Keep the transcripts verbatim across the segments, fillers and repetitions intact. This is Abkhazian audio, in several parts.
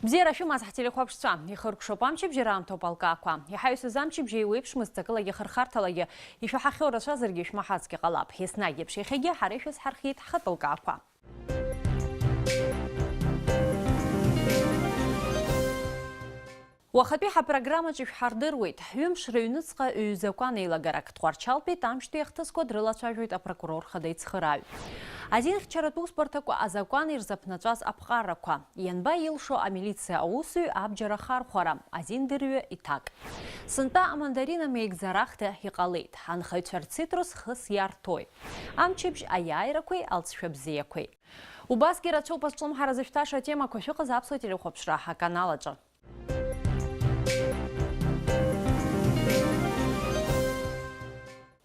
Бзиара шәымаз, ҳтелехәаԥшцәа! Ихыркәшоуп амчыбжь, раамҭоуп алкаақәа. Иҳаҩсыз амчыбжь еиуеиԥшмызт ҵакылагьы хырхарҭалагьы, ишәаҳахьоу рацәазаргьы шәмаҳацгьы ҟалап. Еснагь еиԥш, иахьагьы ҳара ишәызҳархиеит ҳхатә лкаақәа. Уахатәи ҳапрограммаҿы ишәҳардыруеит, ҩымш рыҩныҵҟа ҩ-закәан еилагарак, Тҟәарчалтәи Тамшьтәи ахҭысқәа дрылацәажәоит апрокурор хада ицхырааҩ. Азинхьчаратә усбарҭақәа азакәан ирзаԥнаҵәаз аԥҟарақәа, ианба илшо амилициа аусзуҩ абџьар ахархәара, азиндырҩы иҭак. Сынтәа амандарина меигӡарахда иҟалеит, анхаҩцәа рцитрус хыс иарҭои? Амчыбжь аиааирақәеи алҵшәа бзиақәеи. Убасгьы рацәоуп азҿлымҳара зышәҭаша атемақәа шәыҟаз аԥсуа телехәаԥшра аканал аҿы.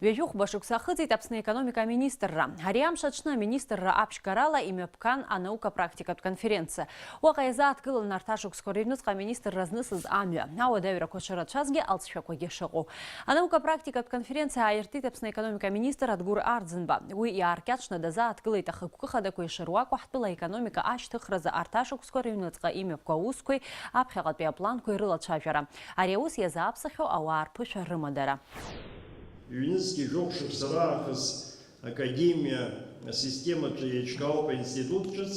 Ҩажәихәба шықәса ахыҵит Аԥсны аекономика аминистрра. Ари амш аҽны аминистрра аԥшьгарала имҩаԥган анаука практикатә конференциа. Уаҟа иазааҭгылан арҭ ашықәсқәа рыҩныҵҟа аминистрра знысыз амҩа, ауадаҩрақәа шырацәазгьы, алҵшәақәагьы шыҟоу. Анаука практикатә конференциа ааиртит Аԥсны аекономика аминистр Адгәыр Арӡынба. Уи иааркьаҿны дазааҭгылеит ахықәкы хадақәа ишыруаку ҳтәыла аекономика ашьҭыхразы арҭ ашықәсқәа рыҩныҵҟа имҩаԥгоу аусқәеи аԥхьаҟатәи апланқәеи рылацәажәара. Ари аус иазааԥсахьоу ауаа рԥышәа рымадара. Ҩнызқьи жәохә шықәса раахыс академиа асистемаҿы еиҿкаауп аинститут ҿыц,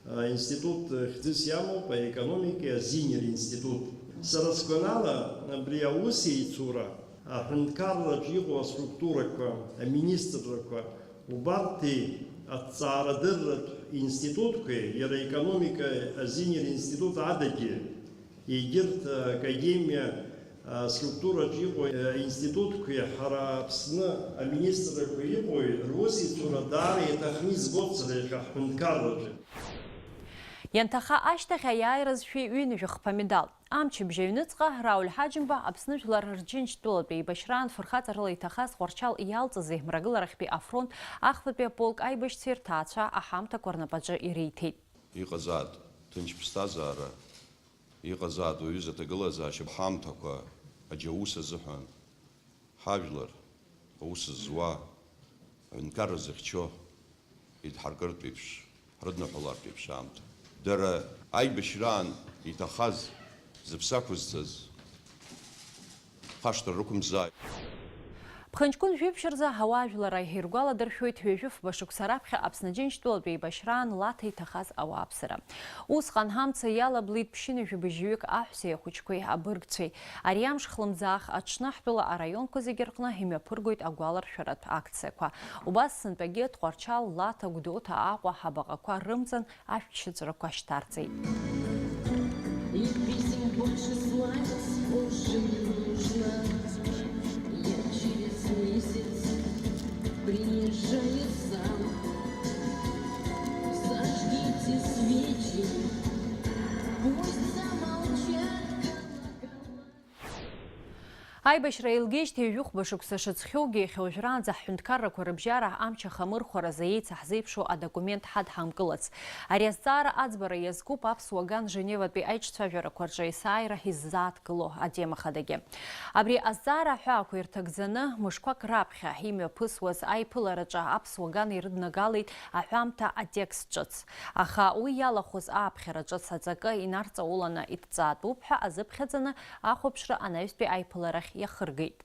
аинститут хьӡыс иамоуп аекономикеи азинеи ринститут. Сара сгәанала, абри аус еицура аҳәынҭқарраҿы иҟоу аструктурақәа, аминистррақәа, убарҭи аҭҵаарадырратә институтқәеи, иара аекономика азинеи ринститут адагьы, егьырҭ академиа, а, структураҿы иҟоу, а, институтқәеи ҳара Аԥсны аминистррақәа иҟоуи русеицура даара иаҭахны избоит сара иахьа ҳҳәынҭқарраҿы. Ианҭаха ашьҭахь аиааиразшәа ҩынҩажәи хԥа медал. Амчыбжь аҩныҵҟа Рауль Ҳаџьымба Аԥсны жәлар Рџьынџьтәылатә еибашьраан фырхаҵарала иҭахаз Тҟәарчал иалҵыз еимрагыларахьтәи афронт ахԥатәи аполк аибашьцәеи рҭаацәа аҳамҭақәа рнапаҿы ириҭеит. Иҟазаат ҭынч ԥсҭазаара, иҟазаат уаҩы изы аҭагылазаашьа ҳамҭақәа аџьаус азыҳәан, ҳажәлар, аус зуа, аҳәынҭқарра зыхьчо, идҳаркыртә еиԥш, ҳрыдныҳәалартә еиԥш аамҭа. Дара аибашьраан иҭахаз, зыԥсы ақәызҵаз, хашҭра рықәымзааит. Ԥхынҷкәын жәиԥшь рзы ауаажәлар иргәаладыршәоит ҩажәи фба шықәса раԥхьа Аԥсны Џьынџьтәылатә еибашьраан Лаҭа иҭахаз ауааԥсыра. Усҟан ҳамца иалаблит ԥшьынҩажәи быжьҩык аҳәсеи ахәыҷқәеи абыргцәеи. Ари амш хлымӡаах аҽны ҳтәыла араионқәа зегьы рҟны имҩаԥыргоит агәаларшәаратә акциақәа. Убас сынтәагьы Тҟәарчал, Лаҭа, Гәдоуҭа, Аҟәа ҳабаҟақәа рымҵан ашәҭшьыҵәрақәа шьҭарҵеит. И писем больше славиц уже не нужно. Я через месяц приезжаю сам. Зажгите свечи, пусть замолчат колокола. Аибашьра еилгеижьҭеи ҩажәи хәба шықәса шыҵхьоугьы, иахьа уажәраанӡа ҳҳәынҭқаррақәа рыбжьара амч ахамырхәаразы еицаҳзеиԥшу адокумент ҳадҳамкылац. Ари азҵаара аӡбара иазкуп аԥсуа ган Женеватәи аиҿцәажәарақәа рҿы есааира иззааҭгыло атема хадагьы. Абри азҵаара аҳәаақәа ирҭагӡаны, мышқәак раԥхьа имҩаԥысуаз аиԥылараҿы аԥсуа ган ирыднагалеит аҳәамҭа атекст ҿыц. Аха уи иалахәыз ааԥхьара ҿыц аҵакы инарҵауланы иҭҵаатәуп ҳәа азыԥхьаӡаны ахәаԥшра анаҩстәи аиԥыларахь иахыргеит.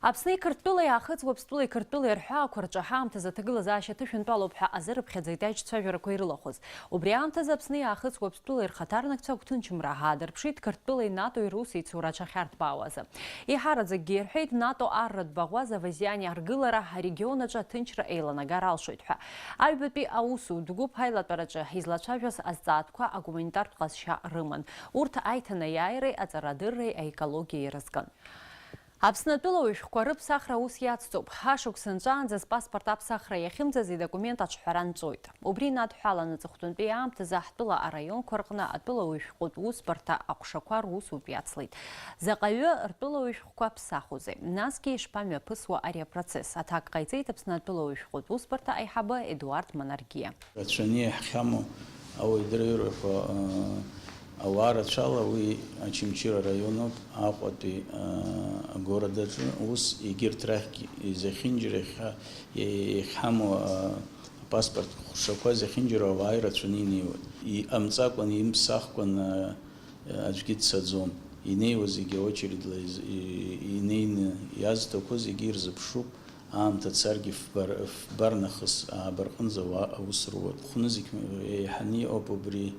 Аԥсни Қырҭтәылеи Аахыҵ Уаԥстәылеи Қырҭтәылеи рҳәаақәа рҿы ҳаамҭазы аҭагылазаашьа ҭышәынтәалоуп ҳәа азырыԥхьаӡеит аиҿцәажәарақәа ирылахәыз. Убри аамҭазы Аԥсни Аахыҵ Уаԥстәылеи рхаҭарнакцәа агәҭынчымра аадырԥшит Қырҭтәылеи натои русеицура аҽахьарҭбаауазы. Еиҳараӡакгьы ирҳәеит, нато арратә баӷәаза Вазиани аргылара арегион аҿы аҭынчра еиланагар алшоит ҳәа. Аҩбатәи аусутә гәыԥ аилатәараҿы излацәажәаз азҵаатәқәа агуманитартә ҟазшьа рыман. Урҭ аиҭанеиааиреи аҵарадырреи аекологиеи ирызкын. Аԥсны атәылауаҩ шәҟәқәа рыԥсахра ус иацҵоуп. Ашықәс нҵәаанӡа зпаспорт аԥсахра иахьымӡаз идокумент аҿҳәара нҵәоит. Убри инадҳәаланы аҵыхәтәантәи аамҭазы ҳтәыла араионқәа рҟны атәылауаҩ шәҟәытә усбарҭа аҟәшақәа русутә иацлеит. Заҟаҩы ртәылауаҩ шәҟәқәа ԥсахузеи? Насгьы ишԥамҩаԥысуа ари апроцесс? Аҭак ҟаиҵеит Аԥсны атәылауаҩ шәҟәытә усбарҭа аиҳабы Едуард Манаргиа. Рацәаны иаҳхьамоу ауаҩ дырҩрақәа, э, ауаа рацәала уи Очамчыра араионуп, Аҟәатәи, э, агородаҿы, ус егьырҭ рахьгьы изахьынџьара иахьа-, иахьҳамоу, э, Паспорт ҟәшақәа зехьынџьара ауаа ирацәаны инеиуеит. Иҟамҵакәан, имԥсахкәан, а, аӡәгьы дцаӡом. Инеиуа зегьы аочередла из-, и-, инеины иазҭақәоу зегьы ирзыԥшуп, аамҭа царгьы фбар-, фбар нахыс аабарҟынӡа уа аус руеит. Хәнызқь еиҳаны иҟоуп убри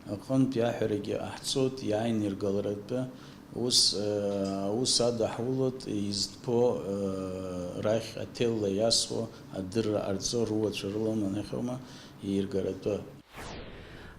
аҟынтә, иаҳәарагьы ҟаҳҵоит, иааины иргаларатәы ус, э, аус адаҳулоит, изтәу, э, рахь аҭелла иасуа, адырра ҟарҵо руацәа рыла манахьоума ииргаратәы.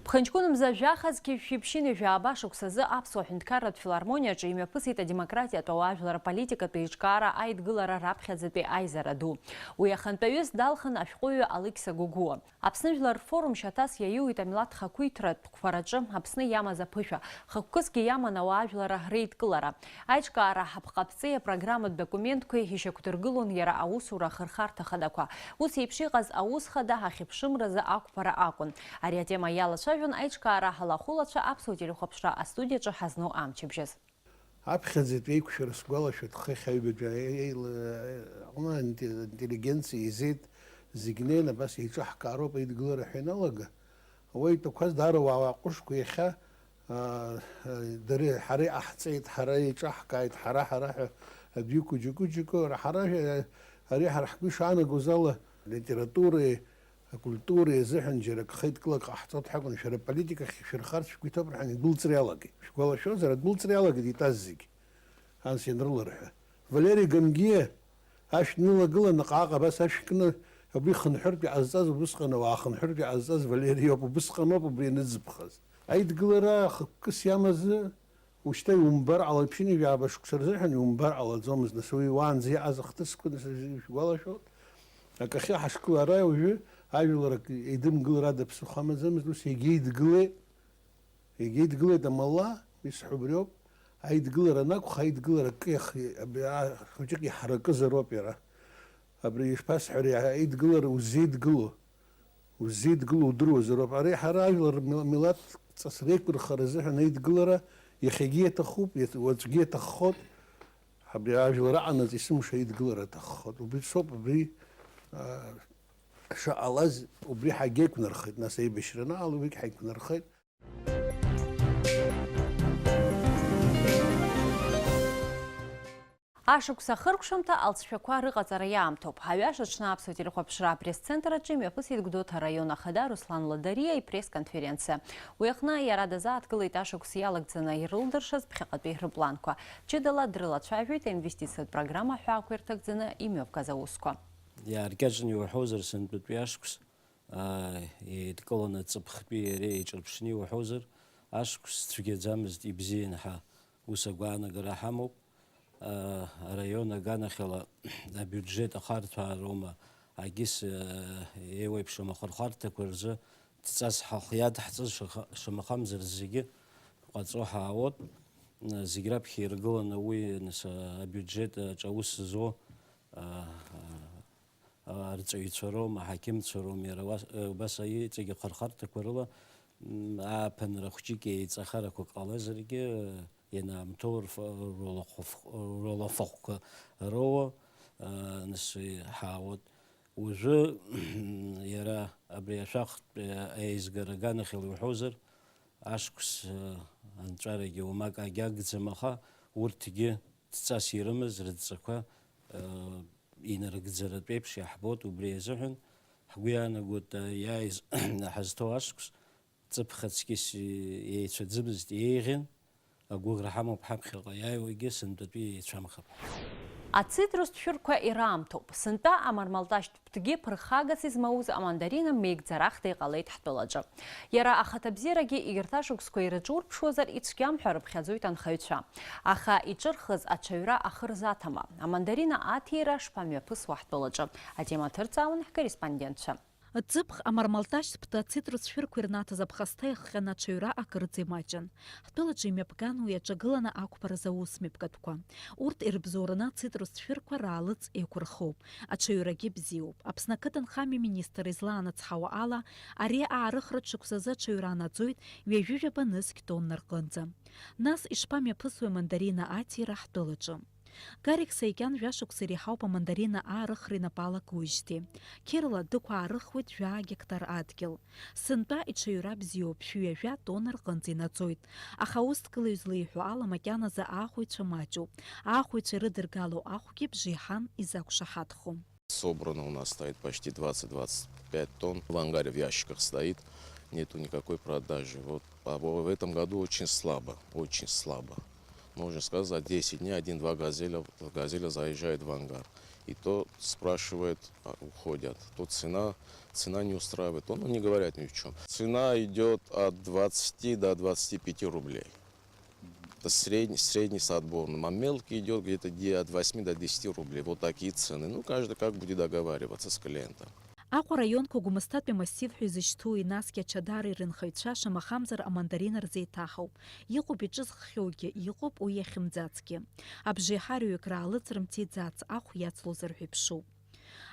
Ԥхынҷкәын мза жәаха зқьи жәшәи ԥшьынҩажәи жәаба шықәсазы Аԥсуа ҳәынҭқарратә филармониаҿы имҩаԥысит адемократиатә ауаажәлар аполитикатә еиҿкаара аидгылара раԥхьаӡатәи аизара ду. Уи ахантәаҩыс далхын ашәҟәыҩҩы Алықьса Гогәуа. Аԥсны жәлар рфорум шьаҭас иаиуит амилаҭ хақәиҭратә қәԥараҿы Аԥсны иамаз аԥышәа, хықәкысгьы иаман ауаажәларра реидкылара. Аиҿкаара ҳаԥҟаԥҵеи апрограмматә документқәеи ишьақәдыргылон иара аусура ахырхарҭа хадақәа. Ус еиԥш иҟаз аус хада ахьыԥшымразы ақәԥара акәын. Ари атема иалацәажәон аиҿкаара ҳалахәылацәа Аԥсуа телехәаԥшра астудиаҿы ҳазну амчыбжьаз. Аԥхьаӡатәи еиқәшәара сгәалашәоит, хыхь аҩбатәи аеила аҟны инте-, интеллигенциа еизеит, зегь неины абас еиҿаҳкаароуп аидгылара ҳәа ианалага. Уа итәақәаз даара уаа ҟәышқәа иахьа, аа, дара, ҳара иҟаҳҵеит, ҳара еиҿаҳкааит, ҳара, ҳара ҳәа адәы иқәу џьоукы-џьоукы, ара ҳара, ари ҳара ҳгәы ишаанагоз ала, литературеи, акультуреи азыҳәан џьара акы хеидкылак ҟаҳҵоит ҳәа акәын, шәара аполитикахь ишәырхарц шәгәы иҭоуп рҳәан, идәылҵра иалагеит. Шәгәалашәозар, адәылҵра иалагеит итәаз зегь, анс ианрыларҳәа. Валери Гангиа ашә днылагылан, наҟ-ааҟ абас ашә кны, абри хынҳәыртә иҟазҵаз, убысҟан ауаа хынҳәыртә иҟазҵаз Валери иоуп, убысҟаноуп убри ианыӡбхаз. Аидгылара хықәкыс иамазы, ушьҭа иумбар ҟалоит, ԥшьынҩажәи жәаба шықәса рзыҳәан иумбар ҟалаӡомызт, нас уи уаанӡа иҟаз ахҭысқәа, нас, шәгәалашәоит. Акахьы ҳашгылара уажәы ажәлар ак еидымгылар ада ԥсыхәа амаӡамызт, ус егьа идгылеит, егьа идгылеит амала, исҳәо убриоуп, аидгылара анакәха, аидгылара акы иах-, абри а-, хәыҷык иҳаракызароуп иара. Абри ишԥасҳәари, аидгылара узеидгыло? Узеидгыло удыруазароуп. Ари ҳара ажәлар мил-, милаҭ ҵас реиқәырхара азыҳәан аидгылара иахьагьы иаҭахуп, иац-, уаҵәгьы иаҭаххоит. Абри ажәлар аҟанаҵ есымша аидгылара аҭаххоит. Убри соуп, абри, а, шаҟалаз, убри ҳагьеиқәнархеит, нас аибашьра анаҟала убригь ҳаиқәнархеит. Ашықәс ахыркәшамҭа алҵшәақәа рыҟаҵара иаамҭоуп. Аҩаша аҽны Аԥсуа телехәаԥшра апресс-центр аҿы имҩаԥысит Гәдоуҭа араион ахада Руслан Ладариа ипресс-конференциа. Уи аҟны иара дазааҭгылеит ашықәс иалагӡаны ирылдыршаз ԥхьаҟатәи рыпланқәа. Ҷыдала дрылацәажәеит аинвестициатә программа ҳәаақәа ирҭагӡаны имҩаԥгаз аусқәа. Иааркьаҿны иуҳәозар, сынтәатәи ашықәс, аа, еидкыланы ҵыԥхтәи иареи еиҿырԥшны иуҳәозар, ашықәс цәгьаӡамызт, ибзиан ҳәа ус агәаанагара ҳамоуп. Аа, араион аганахьала абиуџьет ахарҭәаароума, агьыс, аа, еиуеиԥшым ахырхарҭақәа рзы дҵас ҳахы иадҳҵаз шаха-, шамахамзар зегьы ҟаҵо ҳаауеит. Зегь раԥхьа иргыланы уи, нас, абиуџьет аҿы аус зуа, аа, арҵаҩцәа роума, аҳақьымцәа роума, иара уа-, убас иҵегь ахырхарҭақәа рыла, м, ааԥынра хәҷык еиҵахарақәак ҟалазаргьы, ианаамҭоу рф-, ролахәыф-, ролафахәқәа роуа, а, нас иҳаауеит. Уажәы, иара абри ашәахтә, а, аизгара аганахьала иуҳәозар, ашықәс, а, анҵәарагьы уамак агьагӡам, аха урҭгьы дҵас ирымаз рыдҵақәа, а, инарыгӡаратә еиԥш иаҳбоит, убри азыҳәан ҳгәы иаанагоит, а, иааиз ҳазҭоу ашықәс ҵыԥх аҵкьыс еицәаӡымызт, еиӷьын, агәыӷра ҳамоуп ҳаԥхьаҟа иааиуагьы сынтәатәи еицәамхап. Ацитрустә шәырқәа ираамҭоуп. Сынтәа амармалташьтә ԥҭгьы ԥырхагас измауз амандарина меигӡарахда иҟалеит ҳтәылаҿы. Иара ахаҭабзиарагьы егьырҭ ашықәсқәа ирыҿурԥшуазар ицәгьам ҳәа рыԥхьаӡоит анхаҩцәа. Аха иҿырхыз аҽаҩра ахы рзаҭама? Амандарина аҭира шԥамҩаԥысуа ҳтәылаҿы? Атема ҭырҵаауан ҳкорреспондентцәа. Ҵыԥх амармалташьтә ацитрус шәырқәа ирнаҭаз аԥхасҭа иахҟьаны аҽаҩра акырӡа имаҷын. Ҳтәылаҿы имҩаԥган уи аҿагыланы ақәԥаразы аусмҩаԥгатәқәа. Урҭ ирыбзоураны ацитрус шәырқәа раалыҵ еиқәырхоуп. Аҽаҩрагьы бзиоуп. Аԥсны ақыҭанхамҩа министр излаанацҳауа ала, ари аарыхратә шықәсазы аҽаҩра анаӡоит ҩажәижәаба нызқь тонна рҟынӡа. Нас ишԥамҩаԥысуеи амандарина аҭира ҳтәылаҿы? Гарик Саикиан жәашықәса иреиҳауп амандарина аарыхра инапы алакуижьҭеи. Қьырла дықәаарыхуеит жәаа гектар адгьыл. Сынтәа иҽаҩра бзиоуп, шәи ҩажәа тонна рҟынӡа инаӡоит. Аха аусҭгылаҩ злеиҳәо ала, макьаназы аахәаҩцәа маҷуп. Аахәаҩцәа ирыдыргало ахәгьы бжеиҳан изақәшаҳаҭхом. Собрано у нас стоит почти двадцать-двадцать пять тонн. В ангаре в ящиках стоит, нету никакой продажи. Вот, а в в этом году очень слабо, очень слабо. Можно сказать, за десять дней один-два газеля, газеля заезжает в ангар. И то спрашивает, а, уходят. То цена, цена не устраивает. То, ну, не говорят ни в чем. Цена идет от двадцати до двадцати пяти рублей. Это средний, средний с отборным. А мелкий идет где-то де-, от восьми до десяти рублей. Вот такие цены. Ну, каждый как будет договариваться с клиентом. Аҟәа араионқәа гәмысҭатәи амассив ҳәа изышьҭоуи, насгьы ачадара ирынхаҩцәа, шамахамзар, амандарина рзеиҭаҳауп. Иҟоуп иҿызххьоугьы, иҟоуп уи иахьымӡацгьы. Абжеиҳараҩык раалыҵ рымҭиӡац, ахә иацлозар ҳәа иԥшуп.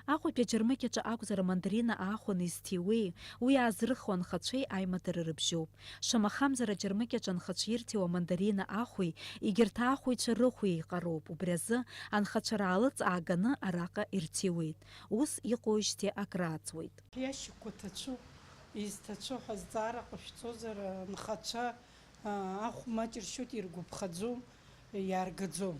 Аҟәатәи аџьармыкьаҿы акәзар, амандарина аахәаны изҭиуеи, уи аазрыхуа анхацәеи аимадара рыбжьоуп. Шамахамзар, аџьармыкьаҿы анхацәа ирҭиуа амандарина ахәи, егьырҭ аахәаҩцәа рыхәи еиҟароуп, убри азы анхацәа раалыҵ ааганы араҟа ирҭиуеит. Ус иҟоижьҭеи акрааҵуеит. Иашьақәа ҭацәу, изҭацәу ҳәа зҵаара ҟашәҵозар, анхацәа, аа, ахә маҷ ршьоит, иргәаԥхаӡом, иааргаӡом.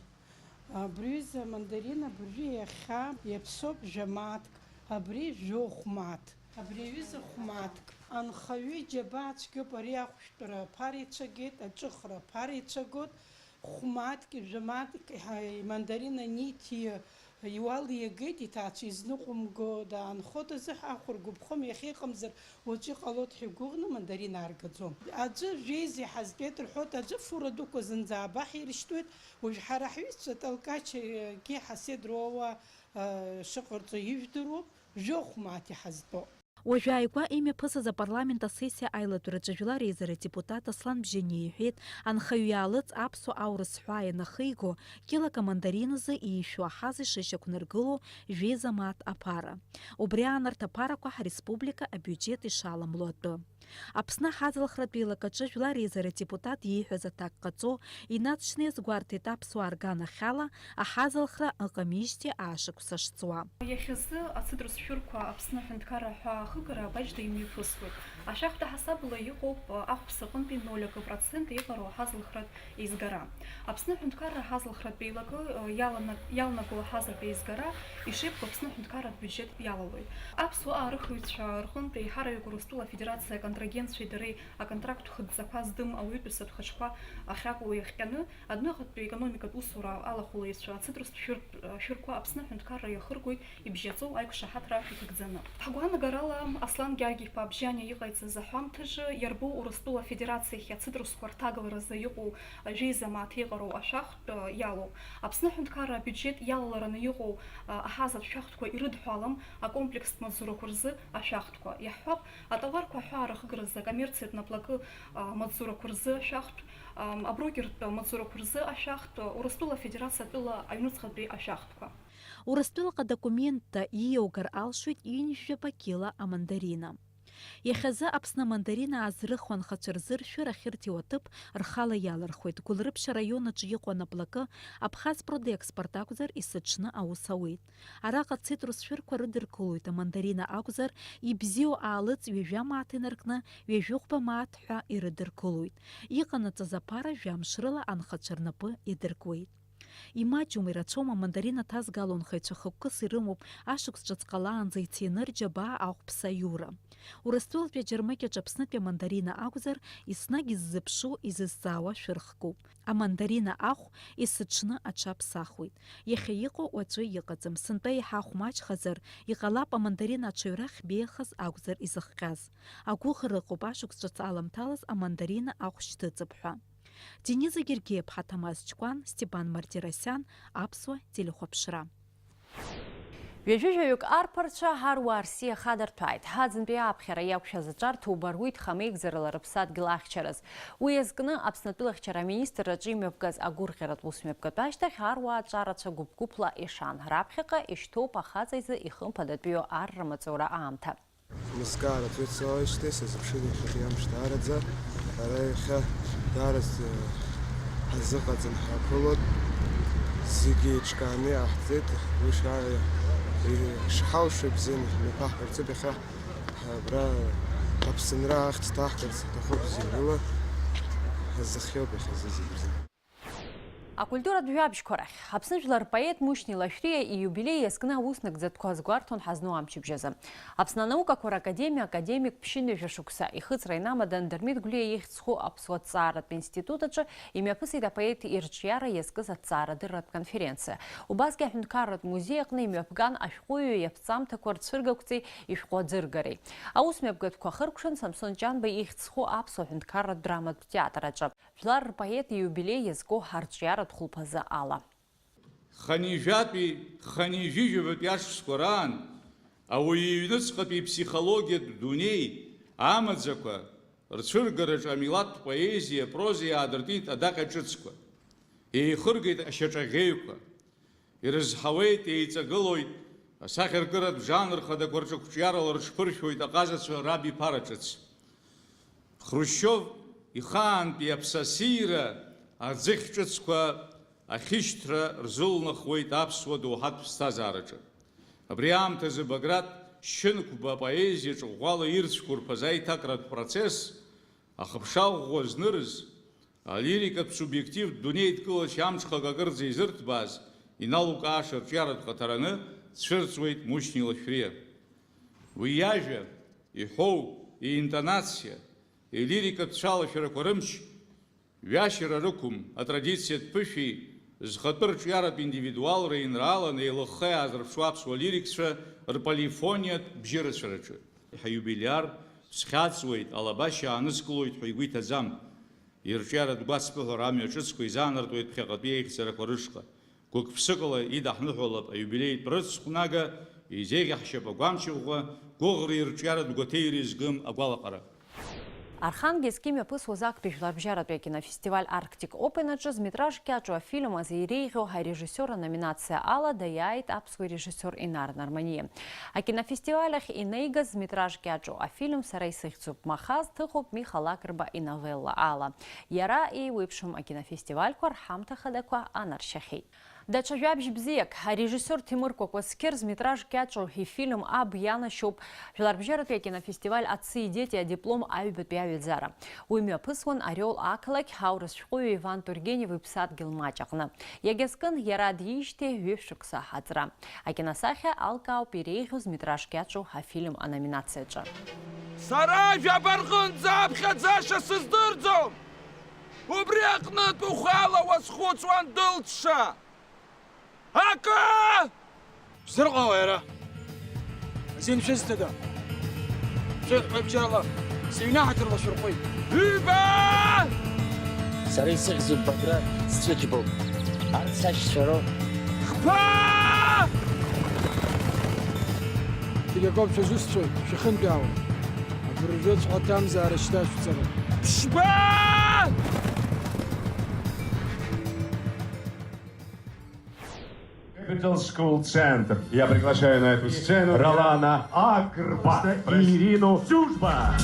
Абри аҩыза амандарин абыржәы иахьа иаԥсоуп жәа мааҭк, абри жәохә мааҭ, абри аҩыза хә мааҭк. Анхаҩы иџьабаа цәгьоуп, ари ахәшәтәра аԥара ицәагеит, аҿыхра аԥара ицәагоит. Хә мааҭки жәа мааҭки ҳа-, имандарин аниҭи, иуалиагеит иҭаацәа изныҟәымго, даанхоит азы ҳахә ргәаԥхом, иахьа иҟамзар уаҵәы иҟалоит ҳәа игәыӷны мандарин ааргаӡом. Аӡәы жәеиза иҳазтәеит рҳәоит, аӡәы фура дуқәа зынӡа аабаҳ ирышьҭуеит, уажә ҳара ҳҩызцәа Толкачгьы ҳаседроуа, а, шыҟарҵо ижәдыруоуп, жәохә мааҭ иҳазтәоуп. Уажәааигәа имҩаԥысыз апарламент асессиа аилатәараҿы жәлар реизара адепутат Аслан Бжьаниа иҳәеит, анхаҩы иаалыҵ аԥсуа аурыс ҳәаа ианахиго, кьылак амандарин азы иишәу аҳаз ишышьақәнаргыло жәеиза мааҭ аԥара. Убри аан арҭ аԥарақәа ҳреспублика абиуџьет ишаламло атәы. Аԥсны аҳазалхратә еилакаҿы жәлар реизара адепутат ииҳәаз аҭак ҟаҵо, инаҵшьны иазгәарҭеит аԥсуаа рганахьала аҳазалхра ыҟамижьҭеи аашықәса шҵуа. Иахьазы ацитрус шәырқәа Аԥсны аҳәынҭқарра аҳәаахыгара Абаџьда имҩаԥысуеит. Ашәахтә аҳасабала иҟоуп, ахәԥса аҟынтәи ноль акы процент еиҟароу аҳазалхратә еизгара. Аԥсны аҳәынҭқарра аҳазалхратә еилакы, э, иалана-, иалнаго аҳазатә еизгара ишеиқәу Аԥсны аҳәынҭқарратә биуџьет иалалоит. Аԥсуаа рыхҩцәа рҟынтә еиҳараҩык Урыстәыла Афедерациа аконтрагентцәеи дареи аконтракттә хыдҵақәа здым ауаҩытәыҩсатә хаҿқәа ахьракәу иахҟьаны, адәныҟатәи аекономикатә усура алахәылаҩцәа ацитрустә шәыртә-, шәырқәа Аԥсны аҳәынҭқарра иахыргоит ибжьаҵоу аиқәшаҳаҭра ашә иҭагӡаны. Ҳгәаанагарала, Аслан Гьаргь-иԥа Бжьаниа иҟаиҵаз аҳәамҭаҿы иарбоу Урыстәыла Афедерациахь ацитрусқәа рҭагаларазы иҟоу жәеиза мааҭ еиҟароу ашәахтә, э, иалоуп. Аԥсны аҳәынҭқарра абиуџьет иалалараны иҟоу, э, аҳазатә шәахтәқәа ирыдҳәалам акомплекстә маҵзурақәа рзы ашәахтәқәа. Иаҳҳәап, атауарқәа аҳәаа рыхыгаразы акоммерциатә наплакы, э, маҵзурақәа рзы ашәахтә, э, аброкертә маҵзурақәа рзы ашәахтә, Урыстәыла Афедерациатәыла аҩнуҵҟатәи ашәахтәқәа. Урыстәылаҟа документта ииоугар алшоит ҩынҩажәаба кьыла амандарина. Иахьазы Аԥсны амандарина аазрыхуа анхацәа рзы ршәыра ахьырҭиуа аҭыԥ рхала иалырхуеит. Гәылрыԥшь араион аҿы иҟоу анаплакы Абхаз Продэкспорт акәзар, есыҽны аус ауеит. Араҟа ацитрус шәырқәа рыдыркылоит, амандарина акәзар, ибзиоу аалыҵ ҩажәа мааҭ инаркны, ҩажәихәба мааҭ ҳәа ирыдыркылоит. Иҟанаҵаз аԥара жәамш рыла анхацәа рнапы иадыркуеит. Имаҷума, ирацәоума амандарина ҭазгало анхаҩцәа хықәкыс ирымоуп, ашықәс ҿыц ҟалаанӡа ицины рџьабаа ахәԥса аиура. Урыстәылатәи аџьармыкьаҿ Аԥснытәи амандарина акәзар, еснагь иззыԥшу, изызҵаауа шәырхкуп. Амандарина ахә есыҽны аҽаԥсахуеит. Иахьа иҟоу уаҵәы иҟаӡам, сынтәа еиҳа ахә маҷхазар, иҟалап амандарина аҽаҩра ахьбеиахаз акәзар изыхҟьаз. Агәыӷра ыҟоуп ашықәс ҿыц аламҭалаз амандарина ахә шьҭыҵып ҳәа. Дениза Гергиа-ԥҳа, Ҭамаз Ҷкәан, Степан Мартиросиан, Аԥсуа телехәаԥшра. Ҩажәи жәаҩык арԥарцәа ҳаруаа рсиа хадырҭәааит. Аӡынтәи ааԥхьара иақәшәаз аҿар ҭоуба руит хамеигӡарала рыԥсадгьыл ахьчараз. Уи иазкны Аԥснытәылахьчара аминистрраҿы имҩаԥгаз агәырӷьаратә усмҩаԥгатә ашьҭахь аруаа аҿарацәа гәыԥ-гәыԥла ишан. Раԥхьаҟа ишьҭоуп ахаҵа изы ихымԥадатәиу арра маҵура аамҭа. Мызкы аараӡоит сааижьҭеи сазыԥшын иахьатәи амш даараӡа. Ара иахьа даараӡа ҳазыҟаҵан ҳаԥылоит. Зегьы еиҿкааны иааҳҵеит, уи шаа-, ишҳалшо ибзианы имҩаԥаҳгарц ауп иахьа. Абра Аԥсынра ахьӡ ҭаҳгарц ҳҭахуп зегьы рыла. Ҳазыхиоуп иахьазы зегьы рзы. Акультуратә жәабжьқәа рахь. Аԥсны жәлар рпоет Мушьни Лашәриа ииубилеи иазкны аус нагӡатәқәа азгәарҭон ҳазну амчыбжь азы. Аԥсны анаукақәа ракадемиа академик ԥшьынҩажәа шықәса ихыҵра инамадан Дырмит Гәлиа ихьӡ зху аԥсуа ҭҵааратә институт аҿы имҩаԥысит апоет ирҿиара иазкыз аҭҵаарадырратә конференциа. Убасгьы аҳәынҭқарратә музеи аҟны имҩаԥган ашәҟәыҩҩы иаԥҵамҭақәа рцәыргақәҵеи ишәҟәы аӡыргареи. Аус мҩаԥгатәқәа ахыркәшан Самсон Ҷанба ихьӡ зху аԥсуа ҳәынҭқарратә драматә театр аҿы. Жәлар рпоет ииубилеи иазку арҿиаратә хәылԥазы ала. Хынҩажәатәи хынҩажәижәабатәи ашықәсқәа раан ауаҩы иҩныҵҟатәи иԥсихологиатә дунеи амаӡақәа рцәыргараҿы амилаҭтә поезиа, апроза иаадыртит адаҟьа ҿыцқәа, еихыргеит ашьаҿаӷьеҩқәа, ирызҳауеит, еиҵагылоит, асахьаркыратә жанр хадақәа рҿы қәҿиарала рыҽԥыршәоит аҟазацәа рабиԥара ҿыц. Хрушьчов ихаантәи аԥсасира аӡыхь ҿыцқәа ахьышьҭра рзылнахуеит аԥсуа доуҳатә ԥсҭазаараҿы. Абри аамҭазы Баграт Шьынқәба апоезиаҿы ӷәӷәала ирцәқәырԥаз аиҭакратә процесс ахыԥша ӷәӷәа знырыз, алирикатә субиективтә дунеидкылашьа амҽхак акырӡа изырҭбааз иналукааша рҿиаратә хыҭараны дцәырҵуеит Мушьни Лашәриа. Уи иажәа, иҳәоу, иинтонациа, илирикатә цәалашәарақәа рымч ҩашьара рықәым, атрадициатә ԥышәеи зхатәы рҿиаратә индивидуалра инрааланы еилыхха иаазырԥшуа аԥсуа лирикцәа рполифониатә бжьырацәараҿы. Ҳаиубилиар схьаҵуеит, алабашьа аанызкылоит ҳәа игәы иҭаӡам. Ирҿиаратә гәацԥыҳәара амҩа ҿыцқәа изаанартуеит ԥхьаҟатәи еихьӡарақәа рышҟа. Гәык-ԥсыкала идаҳныҳәалап аиубилеитә рыцхәнага, изеиӷьаҳшьап агәамч ӷәӷәа, гәыӷреи рҿиаратә гәаҭеиреи згым агәалаҟара. Архангельск имҩаԥысуаз актәи жәларбжьаратәи акинофестиваль Arctic Open аҿы зметраж кьаҿу афильм азы иреиӷьу арежиссиор аноминациа ала даиааит аԥсуа режиссиор Инар Нарманиа. Акинофестиваль ахь инеигаз зметраж кьаҿу афильм Сара исыхьӡуп Маха зҭыхуп Миха Лакрба иновелла ала. Иара еиуеиԥшым акинофестивальқәа рҳамҭа хадақәа анаршьахьеит. Даҽа жәабжь бзиак, арежиссиор Ҭемыр Кәакәасқьыр зметраж кьаҿу ифильм Аб ианашьоуп Жәларбжьаратәи акинофестиваль Отцы и дети адиплом аҩбатәи аҩаӡара. Уи мҩаԥысуан Ориол ақалақь аурыс шәҟәыҩҩы Иван Тургенев иԥсадгьыл маҷ аҟны. Иагьазкын иара диижьҭеи ҩышә шықәса аҵра. Акиносахьа алкаауп иреиӷьу зметраж кьаҿу афильм аноминациаҿы. Сара жәаба рҟынӡа аԥхьаӡаша сыздырӡом! Убри аҟнытә ухала уазхәыцуан дылцша! Акы! Шәзырҟаауеи ара? Азин шәызҭада? Шәыҳәҳәабжьала сыҩны ҳаҭыр лашәырҟәит. Ҩба! Сара исыхьӡуп Баграт, сцәыџьбоуп. Арҭ сашьцәа роуп. Хԥа! Зегь акоуп шәазусҭцәоит, шәахьынтәаауа. Абыржәы цәҟьа ҭамзаара шьҭашәҵара. Ԥшьба! Capital School Center. Я приглашаю на эту сцену Ролана Агрба и Ирину Сюжба.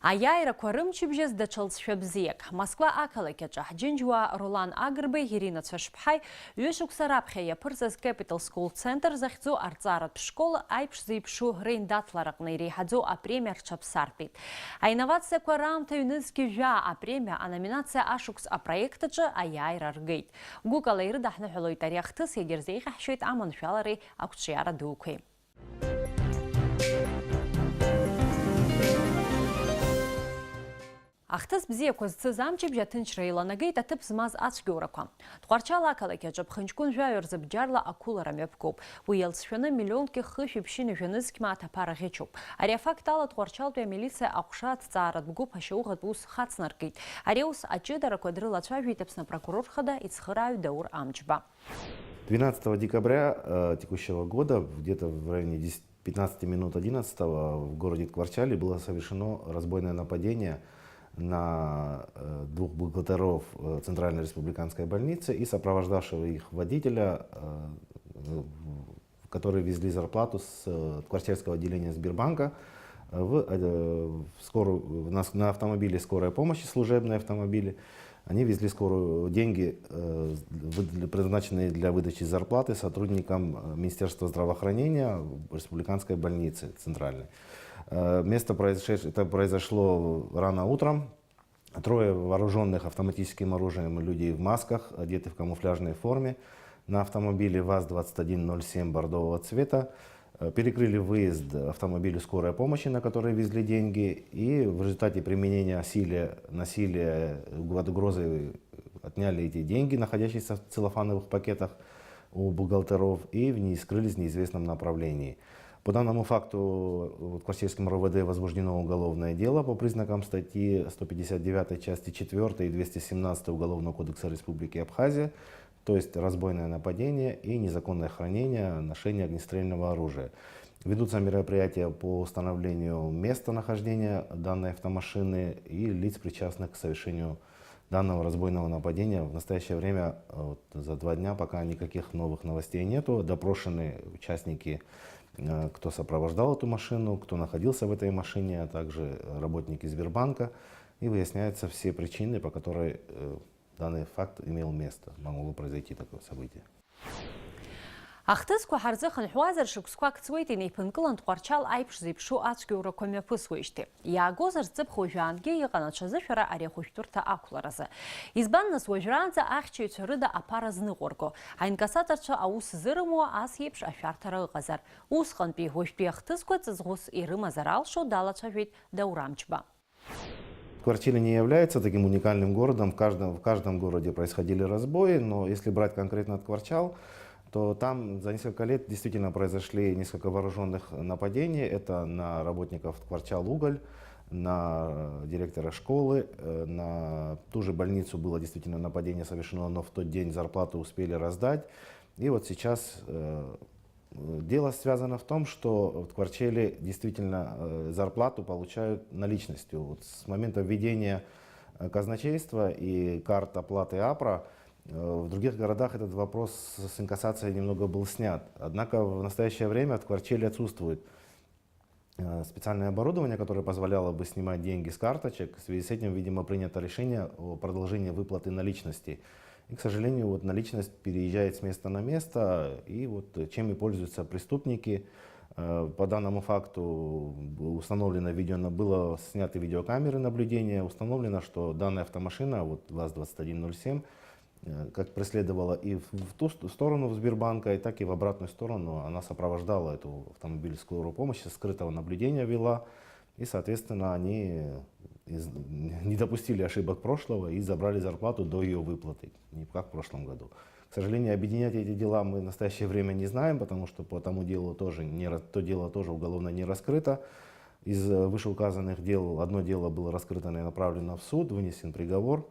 Аиааирақәа рымчыбжьаз даҽа лҵшәа бзиак. Москва ақалақь аҿы ҳџьынџьуаа Ролан Агрбеи Ирина Цәашԥҳаи ҩышықәса раԥхьа иаԥырҵаз Capital School Center захьӡу арҵаратә школ аиԥш зеиԥшу реиндаҭлараҟны иреиҳаӡоу апремиа рҽаԥсартәит. Аинновациақәа раамҭа ҩнызқь жәаа апремиа аноминациа ашықәс апроект аҿы аиааира ргеит. Гәыкала ирыдаҳныҳәалоит ари ахҭыс, иагьырзеиӷьаҳшьоит аманшәалареи ақәҿиара дуқәеи. Ахҭыс бзиақәа зцыз амчыбжь аҭынчра еиланагеит аҭыԥ змаз ацәгьоурақәа. Тҟәарчал ақалақь аҿы ԥхынҷкәын жәаҩа рзы бџьарла ақәылара мҩаԥгоуп. Уи иалҵшәаны миллионки хышәи ԥшьынҩажәа нызқь мааҭ аԥара ӷьычуп. Ари афакт ала Тҟәарчалтәи амилициа аҟәша аҭҵааратә гәыԥ ашьауӷатә ус хацнаркит. Ари аус аҷыдарақәа дрылацәажәеит Аԥсны апрокурор хада ицхырааҩ Даур Амҷба. Двенадцатого декабря, э, текущего года, где-то в районе десять, пятнадцати минут одиннадцатого в городе Ткварчали было совершено разбойное нападение на, э, двух бухгалтеров, э, Центральной республиканской больницы и сопровождавшего их водителя, э, в-, которые везли зарплату с, э, Ткварчальского отделения Сбербанка, э, в, э, в скорую, на, на автомобиле скорой помощи, служебные автомобили. Они везли скорую, деньги, э, выд- предназначенные для выдачи зарплаты сотрудникам, э, Министерства здравоохранения, республиканской больницы центральной. Э, Место произошедшего, это произошло рано утром. Трое вооруженных автоматическим оружием людей в масках, одеты в камуфляжной форме, на автомобиле ВАЗ двадцать один ноль семь бордового цвета, э, перекрыли выезд автомобилю скорой помощи, на который везли деньги, и в результате применения силе, насилия, под угрозой отняли эти деньги, находящиеся в целлофановых пакетах у бухгалтеров, и в ней скрылись в неизвестном направлении. По данному факту вот Кварчельским РОВД возбуждено уголовное дело по признакам статьи сто пятьдесят девятой части четвёртой и двести семнадцатой Уголовного кодекса Республики Абхазия, то есть разбойное нападение и незаконное хранение, ношение огнестрельного оружия. Ведутся мероприятия по установлению местонахождения данной автомашины и лиц, причастных к совершению данного разбойного нападения. В настоящее время, э, вот, за два дня пока никаких новых новостей нету. Допрошены участники, э, кто сопровождал эту машину, кто находился в этой машине, а также работники Сбербанка. И выясняются все причины, по которой, э, данный факт имел место, могло произойти такое событие. Ахҭысқәа ҳарзыхынҳәуазар, шықәсқәак ҵуеит, инеиԥынкылан Тҟәарчал аиԥш зеиԥшу ацәгьоурақәа мҩаԥысуеижьҭеи. Иаагозар, ҵыԥх уажәаангьы иҟан аҽазышәара ари ахәышәтәырҭа ақәларазы. Избан, нас, уажәраанӡа ахьчаҩцәа рыда аԥара зныҟәырго? Аинкассаторцәа аус зырымуа ас еиԥш ашәарҭара ыҟазар? Усҟантәи, уажәтәи ахҭысқәа ҵыҵӷәыс ирымазар алшо далацәажәеит Даур Амҷба. Кварчели не является таким уникальным городом. В каждом, в каждом городе происходили разбои, но если брать конкретно Тҟәарчал, то там за несколько лет действительно произошли несколько вооруженных нападений. Это на работников Тҟәарчал уголь, на директора школы, э, на ту же больницу было действительно нападение совершено, но в тот день зарплату успели раздать. И вот сейчас, э, дело связано в том, что вот Тҟәарчели действительно, э, зарплату получают наличностью. Вот с момента введения, э, казначейства и карт оплаты АПРА, э, в других городах этот вопрос с инкассацией немного был снят. Однако в настоящее время в Тҟәарчели отсутствует, э, специальное оборудование, которое позволяло бы снимать деньги с карточек. В связи с этим, видимо, принято решение о продолжении выплаты наличности. И, к сожалению, вот наличность переезжает с места на место, и вот, э, чем и пользуются преступники. Э, по данному факту установлено видео, было сняты видеокамеры наблюдения, установлено, что данная автомашина, вот ВАЗ двадцать один ноль семь, э, как преследовала и в, в ту ст- сторону Сбербанка, и так и в обратную сторону. Она сопровождала эту автомобиль скорой помощи, скрытого наблюдения вела. И, соответственно, они из- не допустили ошибок прошлого и забрали зарплату до ее выплаты, не как в прошлом году. К сожалению, объединять эти дела мы в настоящее время не знаем, потому что по тому делу тоже не, ра- то дело тоже уголовно не раскрыто. Из, э, вышеуказанных дел одно дело было раскрыто и направлено в суд, вынесен приговор.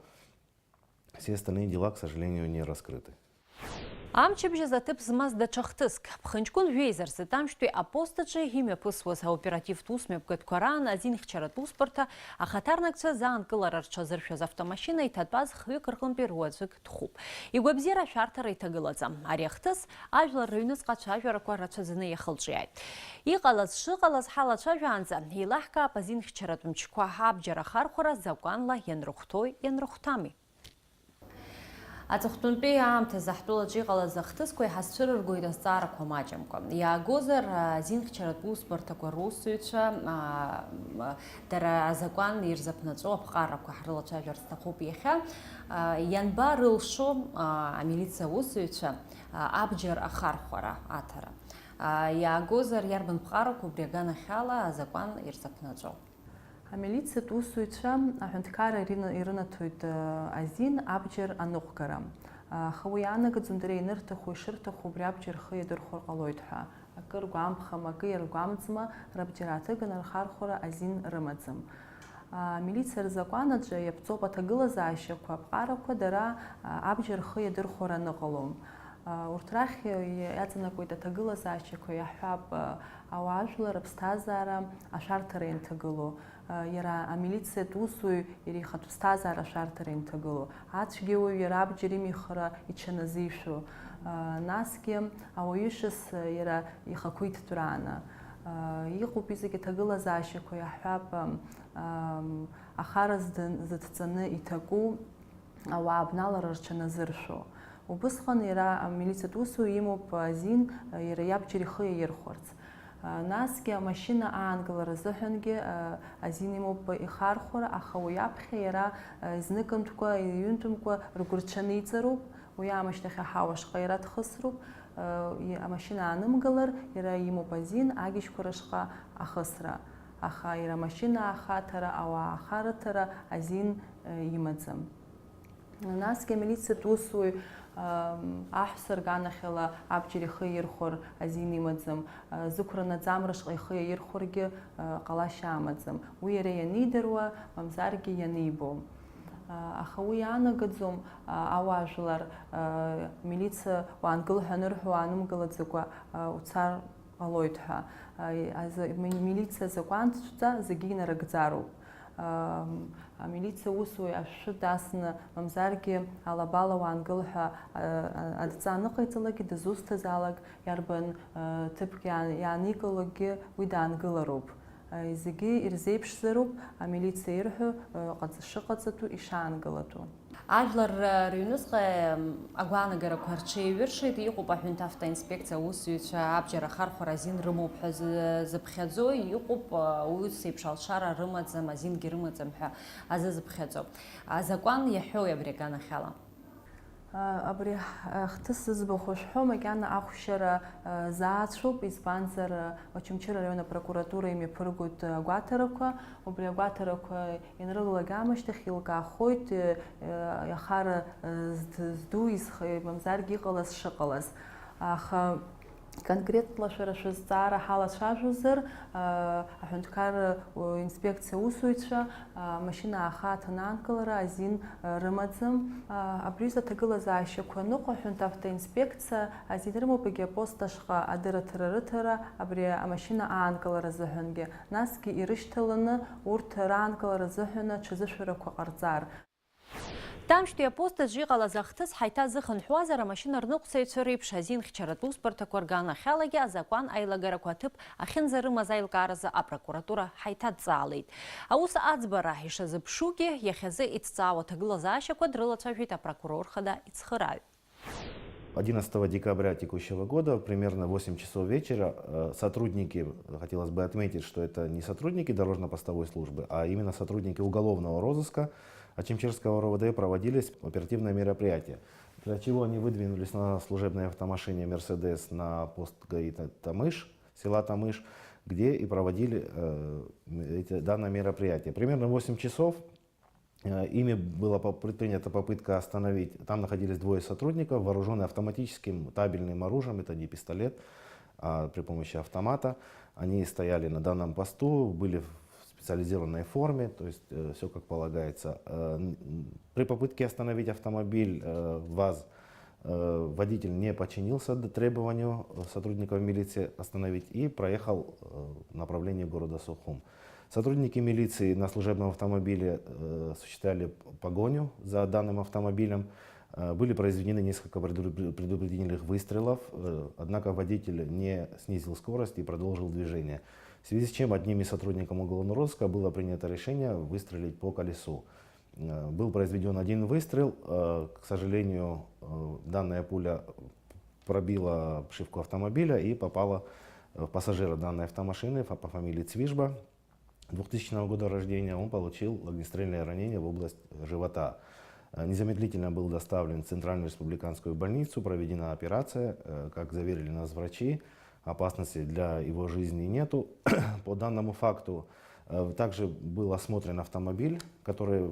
Все остальные дела, к сожалению, не раскрыты. Амчыбжьаз аҭыԥ змаз даҽа хҭыск. Ԥхынҷкәын жәеиза рзы Тамшьтәи апост аҿы имҩаԥысуаз аоперативтә усмҩаԥгатәқәа раан азинхьчаратә усбарҭа ахаҭарнакцәа заанкылара рҽазыршәаз автомашьына иҭатәаз хҩык рҟынтәи руаӡәык дхәуп. Игәабзиара ашәарҭара иҭагылаӡам. Ари ахҭыс ажәлар рыҩныҵҟа ацәажәарақәа рацәаӡаны иахылҿиааит. Иҟалаз шыҟалаз ҳалацәажәаанӡа, еилаҳкаап азинхьчаратә мчқәа абџьар ахархәара закәанла ианрыхәҭои ианрыхәҭами. Аҵыхәтәантәи аамҭазы ҳтәылаҿы иҟалаз ахҭысқәа иҳазцәырыргоит азҵаарақәа маҷымкәа. Иаагозар, азинхьчаратә усбарҭақәа русзуҩцәа, аа, дара азакәан ирзаԥнаҵәо аԥҟарақәа ҳрылацәажәар сҭахуп иахьа. Аа, ианбарылшо, аа, амилициа аусзуҩцәа, аа, абџьар ахархәара аҭара? Аа, иаагозар, иарбан ԥҟарақәа убри аганахьала азакәан ирзаԥнаҵәо? Амилициатә усзуҩцәа аҳәынҭқарра ирина- ирынаҭоит, э, азин абџьар аныҟәгара. Аха уи иаанагаӡом дара ианырҭаху, ишырҭаху убри абџьар рхы иадырхәар ҟалоит ҳәа. Акы ргәамԥхама, акы иаргәамҵма, рабџьар ааҭыганы рхархәара азин рымаӡам. Амилициа рзакәан аҿы иаԥҵоуп аҭагылазаашьақәа, аԥҟарақәа дара, а, абџьар рхы иадырхәар аныҟало. А, урҭ рахь иаҵанакуеит аҭагылазаашьақәа, иаҳҳәап, а, ауаажәлар рыԥсҭазаара ашәарҭара ианҭагылоу, а, иара амилициатә усзуҩ иара ихатә ԥсҭазаара ашәарҭара ианҭагылоу, ацәгьауаҩ иара абџьар имихра иҽаназишәо, а, насгьы ауаҩы ишас иара ихақәиҭтәрааны, Иҟоуп изегь аҭагылазаашьақәа, иаҳҳәап, ам, ахара зды-, зыдҵаны иҭаку ауаа абналара рҽаназыршәо. Убысҟан иара амилициатә усуҩ имоуп азин, иара иабџьар ихы иаирхәарц. Насгьы амашьына аанкылара азыҳәангьы азин имоуп ихархәара, аха уи аԥхьа иара зныкымҭкәа, ҩынтәымкәа ргәырҽаниҵароуп. Уи аамышьҭахь аҳауа ашҟа иара дхысроуп, э, и-, амашьына аанымгылар, иара имоуп азин агьежьқәа рышҟа ахысра, аха иара амашьына ахаҭара, ауаа ахарыҭара азин, э, имаӡам. Насгьы амилициатә усуҩ, ам, аҳәса рганахьала абџьар ихы иаирхәар азин имаӡам, э, зықәра наӡамра шҟа ихы иаирхәаргьы, э, ҟалашьа амаӡам. Уи иара ианидыруа, мамзаргьы ианибо. Аха уи иаанагаӡом, ауаажәлар, милициа уаангыл ҳәа анырҳәо уаанымгылаӡакәа уцар ҟалоит ҳәа. Азы-, ми-, милициа азакәанҵәҟьа зегьы инарыгӡароуп. Амилициа усуҩ ашәшәы дасны, мамзаргьы алабала уаангыл ҳәа адҵа аныҟаиҵалакгьы, дызусҭазаалак, иарбан ҭыԥк иаа-, иааникылогьы уи даангылароуп. Зегьы ирзеиԥшзароуп амилициа ирҳәо, ҟаҵа-, шыҟаҵатәу, ишаангылатәу. Ажәлар рыҩныҵҟа агәаанагарақәа рҽеиҩыршеит, иҟоуп аҳәынҭавтоинспекциа аусзуҩцәа абџьар ахархәара азин рымоуп ҳәа зы-, зыԥхьаӡо, иҟоуп ус еиԥш алшара рымаӡам, азингьы рымаӡам ҳәа азы зыԥхьаӡо. Азакәан иаҳәои абри аганахьала? Абри ахҭыс зыӡбахә шәҳәо макьана ахәшьара заацәоуп, избанзар, Очамчыра араион апрокуратура имҩаԥыргоит агәаҭарақәа. Убри агәаҭарақәа ианрылалак аамышьҭахь еилкаахоит, ахара зд-, зду, изх-, мамзаргьы иҟалаз шыҟалаз. Аха конкретла шәара шәызҵаара ҳалацәажәозар, аҳәынҭқарра инспекциа аусзуҩцәа амашьына ааха аҭананкылара азин рымаӡам. Абри аҩыза аҭагылазаашьақәа ныҟәа аҳәынҭавтоинспекциа азин рымоуп егьи апост ашҟа адырраҭара рыҭара абри амашьына аанкылара азыҳәангьы, насгьы ирышьҭаланы урҭ раанкылара азыҳәаны аҽазышәарақәа ҟарҵар. Ҭамшьтәи апост аҿы иҟалаз ахҭыс ҳаиҭазыхынҳәуазар, амашьына рныҟәцаҩцәа реиԥш азин хьчаратә усбарҭақәа рганахьалагьы азакәан аилагарақәа аҭыԥ ахьынӡарымаз аилкааразы апрокуратура ҳаиҭадҵаалеит. Аус аӡбара ишазыԥшугьы, иахьазы иҭҵаауа аҭагылазаашьақәа дрылацәажәеит апрокурор хада ицхырааҩ. Одиннадцатого декабря текущего года, примерно в восемь часов вечера, э, сотрудники, хотелось бы отметить, что это не сотрудники дорожно-постовой службы, а именно сотрудники уголовного розыска Очамчирского РОВД, проводились оперативные мероприятия, для чего они выдвинулись на служебной автомашине «Мерседес» на пост ГАИ Та-, Тамыш, села Тамыш, где и проводили, э, м-, эти, данное мероприятие. Примерно в восемь часов Э, ими была по-, предпринята попытка остановить. Там находились двое сотрудников, вооружённые автоматическим табельным оружием, это не пистолет, а при помощи автомата. Они стояли на данном посту, были в специализированной форме, то есть, э, всё как полагается. Э, н-, н-, при попытке остановить автомобиль, э, ВАЗ, э, водитель не подчинился д-, требованию, э, сотрудников милиции остановить и проехал, э, в направлении города Сухум. Сотрудники милиции на служебном автомобиле, э, осуществляли п-, погоню за данным автомобилем. Э, были произведены несколько предупр-, предупредительных выстрелов, э, однако водитель не снизил скорость и продолжил движение, в связи с чем одним из сотрудников уголовного розыска было принято решение выстрелить по колесу. Э, был произведён один выстрел. Э, к сожалению, э, данная пуля пробила обшивку автомобиля и попала, э, в пассажира данной автомашины фа-, по фамилии Цвижба, двухтысячного года рождения. Он получил огнестрельное ранение в область живота. Э, незамедлительно был доставлен в Центральную республиканскую больницу, проведена операция. Э, как заверили нас врачи, опасности для его жизни нету. По данному факту, э, также был осмотрен автомобиль, который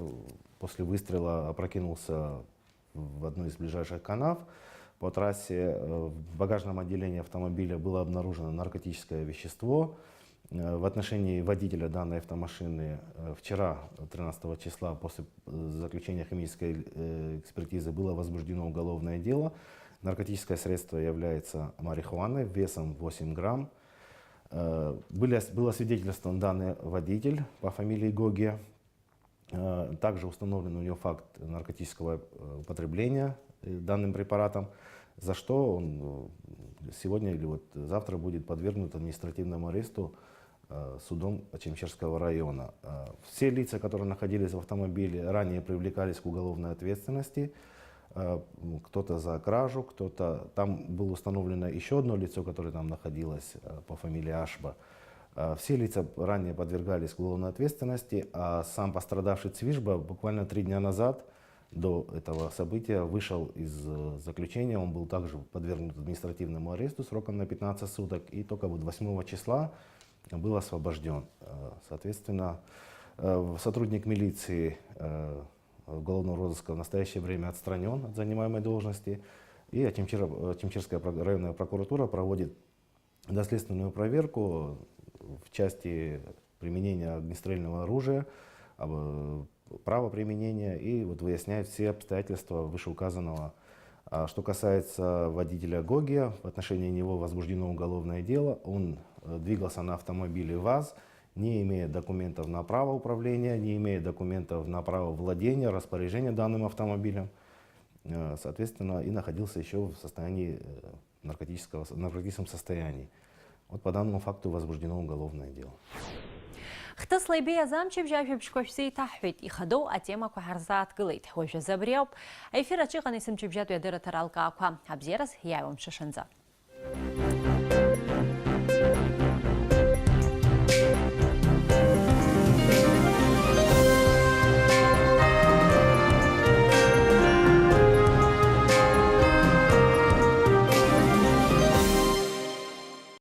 после выстрела опрокинулся в одну из ближайших канав. По трассе, э, в багажном отделении автомобиля было обнаружено наркотическое вещество. Э, в отношении водителя данной автомашины, э, вчера, тринадцатого числа, после, э, заключения химической, э, экспертизы было возбуждено уголовное дело. Наркотическое средство является марихуаной весом восемь грамм. Э, были ос-, был освидетельствован данный водитель по фамилии Гоге. Э, также установлен у него факт наркотического, э, употребления, э, данным препаратом, за что он, э, Сегодня или вот завтра будет подвергнут административному аресту э, судом Очемчирского района. Э, Все лица, которые находились в автомобиле, ранее привлекались к уголовной ответственности. Э, м, Кто-то за кражу, кто-то... Там было установлено еще одно лицо, которое там находилось э, по фамилии Ашба. Э, Все лица ранее подвергались к уголовной ответственности, а сам пострадавший Цвижба буквально три дня назад до этого события вышел из э, заключения. Он был также подвергнут административному аресту сроком на пятнадцать суток и только вот восьмого числа был освобожден. Э, Соответственно, э, сотрудник милиции э, уголовного розыска в настоящее время отстранен от занимаемой должности. И Очемчира- Очемчирская прок- районная прокуратура проводит доследственную проверку в части применения огнестрельного оружия, об- правоприменения и вот выясняет все обстоятельства вышеуказанного. А Что касается водителя Гогия, в отношении него возбуждено уголовное дело. Он э, двигался на автомобиле ВАЗ, не имея документов на право управления, не имея документов на право владения, распоряжения данным автомобилем. Э, Соответственно, и находился еще в состоянии э, наркотического, наркотическом состоянии. Вот по данному факту возбуждено уголовное дело. Хҭысла ибеиаз амчыбжь ажәабжьқәа шәзеиҭаҳҳәеит, ихадоу атемақәа ҳарзааҭгылеит. Уажәазы абри ауп. Аефир аҿы иҟан есымчыбжьатәи адырраҭара алкаақәа. Абзиараз иааиуа мшышанӡа.